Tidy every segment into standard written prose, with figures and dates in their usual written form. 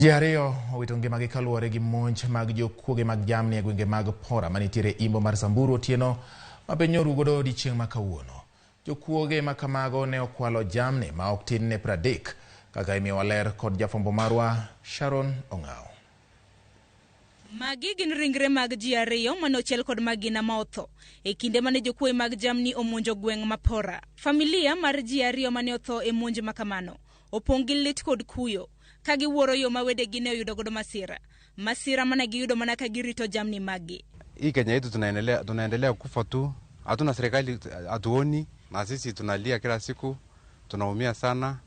Ji ariyo owito ngimagi kaluwore gi monj mag jokuoge mag jamni e gwenge mag Pora manitiere imbo mar Samburu otieno ma piny oru godo odiechieng' ma kawuono. Jokuoge ma kamago ne okwalo jamni ma ok tin ne 30 kaka imiyowa ler kod jafwambo marwa Sharon Ong'awo. Magi gin ringre mag ji ariyo mane ochiel kod magina ma otho e kinde mane jokuoye mag jamni omonjo gweng' ma Pora. Familia mar ji ariyo mane otho e monj ma kamano opong' gi lit kod kuyo ka giwuoro yo ma wedegi ne oyudo godo masira. Masira mane giyudo mana ka girito jamni maggi. Hii Kenya yetu tunaendelea kufa tu, hatuna serikali, hatuoni, na sisi tunalia kila siku, tunaumia sana,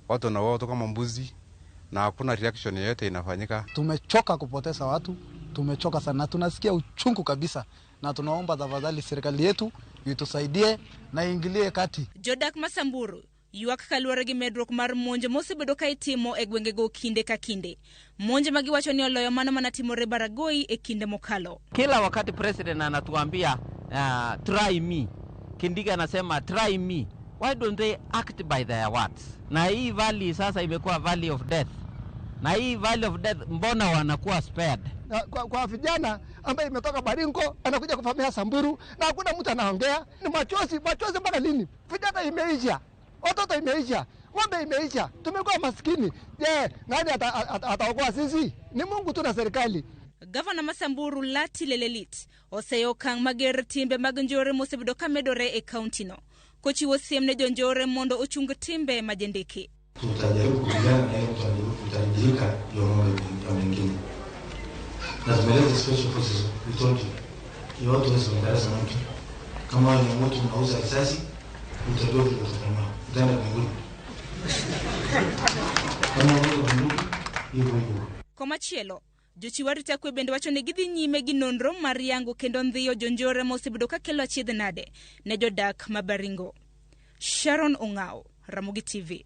watu wanauawa tu kama mbuzi na hakuna reaction yoyote inafanyika. Tumechoka kupoteza watu, tumechoka sana, tunasikia uchungu kabisa, na tunaomba tafadhali serikali yetu itusaidie na iingilie kati. Jodak ma Samburu ywak kaluwore gi medruok mar monj mosebedo ka itimo e gwengego kinde ka kinde. Monj ma giwacho ni oloyo mano mana timore Baragoi e kinde mokalo. Kila wakati president anatuambia try me, Kindiki anasema try me. Why don't they act by their words? Na hii valley sasa imekuwa valley of death. Na hii valley of death mbona wanakuwa spared? Na, kwa vijana ambaye imetoka Baringo anakuja kuvamia Samburu na hakuna mtu anaongea. Ni machozi, machozi mpaka lini? Vijana imeisha, watoto imeisha, ng'ombe imeisha, tumekuwa maskini. Je, nani ataokoa sisi? Ni Mungu tu na serikali. Gavana ma Samburu Lati Lelelit oseyo okang' mager timbe mag njore mosebedo ka medore e kaunti no. Kochiwo siem ne jonjore mondo ochung timbe ma jendeke. Tutajaribu kupigana na hiyo, tutajaribu kutajirika hiyo ng'ombe ya mengine. Na tumeleta special forces, we told you. Hiyo watu waweze kuendeleza mtu. Kama wewe ni mtu unauza risasi, utajua vile utafanya. Utaenda mbinguni. Kama unauza bunduki, hivyo hivyo. Komachielo, jochiw arita kwe bende wacho ni gidhi nyime gi nonro mar yango kendo ndhiyo jonjore mosebedo ka kelo achiedh nade ne jodak ma Baringo. Sharon Ong'awo, Ramogi TV.